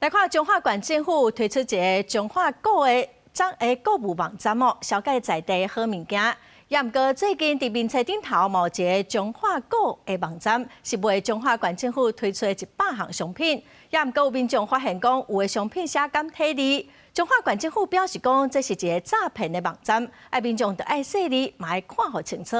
來看彰化縣政府推出一个彰化購的彰的購物網站哦，銷介在地好物件。也毋過最近佇面冊頂頭嘛有一个彰化購的網站，是賣彰化縣政府推出的100項商品。也毋過有民眾發現講，有的商品寫簡體字。彰化縣政府表示講，這是一个詐騙的網站，愛民眾著愛細膩，嘛愛看予清楚。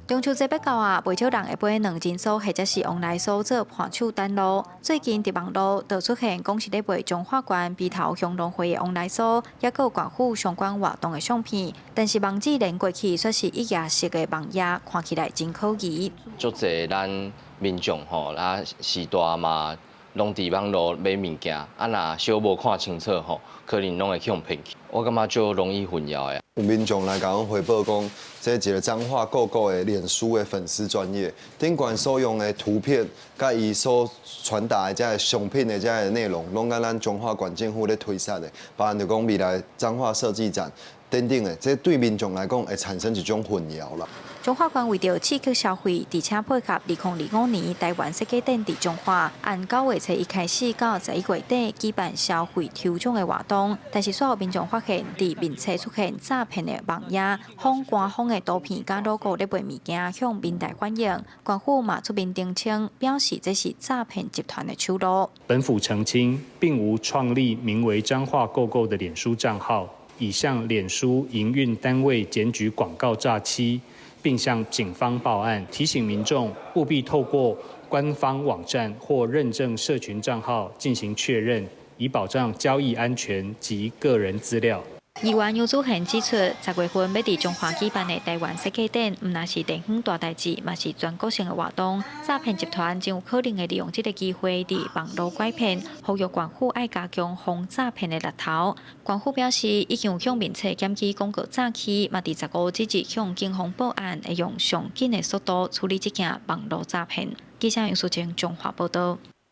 中秋節欲到啊，袂少人會買兩斤酥或者是旺來酥做伴手等路。最近佇網路就出現講是咧賣彰化縣埤頭鄉農會的旺來酥，抑閣有縣府相關活動的相片，但是網址連過去卻是一頁式的網頁，看起來真可疑。足濟咱民眾吼，啊序大嘛，攏佇網路買物件，啊若小無看清楚吼，可能攏會去予騙去。我感覺足容易混淆的。有民眾來共阮回報講，這一个彰化購購的臉書的粉絲專頁，頂懸所用的圖片，佮伊所傳達的這个商品的這个內容，攏佮咱彰化縣政府咧推捒的，包含著講未來彰化設計展等等的，這對民眾來講會產生一種混淆啦。彰化縣為著刺激消費，而且配合2025年台灣設計展佇彰化，按9月初一開始到11月底舉辦消費抽獎的活動。但是，煞有民眾發現，佇面冊出現詐騙的網頁，仿官方的圖片佮 logo 咧賣物件，向民代反映。縣府嘛出面澄清，表示這是詐騙集團的手路。本府澄清，並無創立名為彰化購購的臉書帳號，已向臉書營運單位檢舉廣告詐欺。並向警方報案，提醒民眾務必透過官方網站或認證社群帳號進行確認，以保障交易安全及個人資料。議員游祖賢指出，10月份欲佇彰化舉辦的台灣設計展，毋但是地方大代誌，嘛是全國性的活動。詐騙集團真有可能會利用這个機會佇網路拐騙，呼籲縣府愛加強防詐騙的力頭。縣府表示，已經有向面冊檢舉廣告詐欺，嘛佇15這日向警方報案，會用上緊的速度處理這件網路詐騙。記者楊淑貞彰化報道。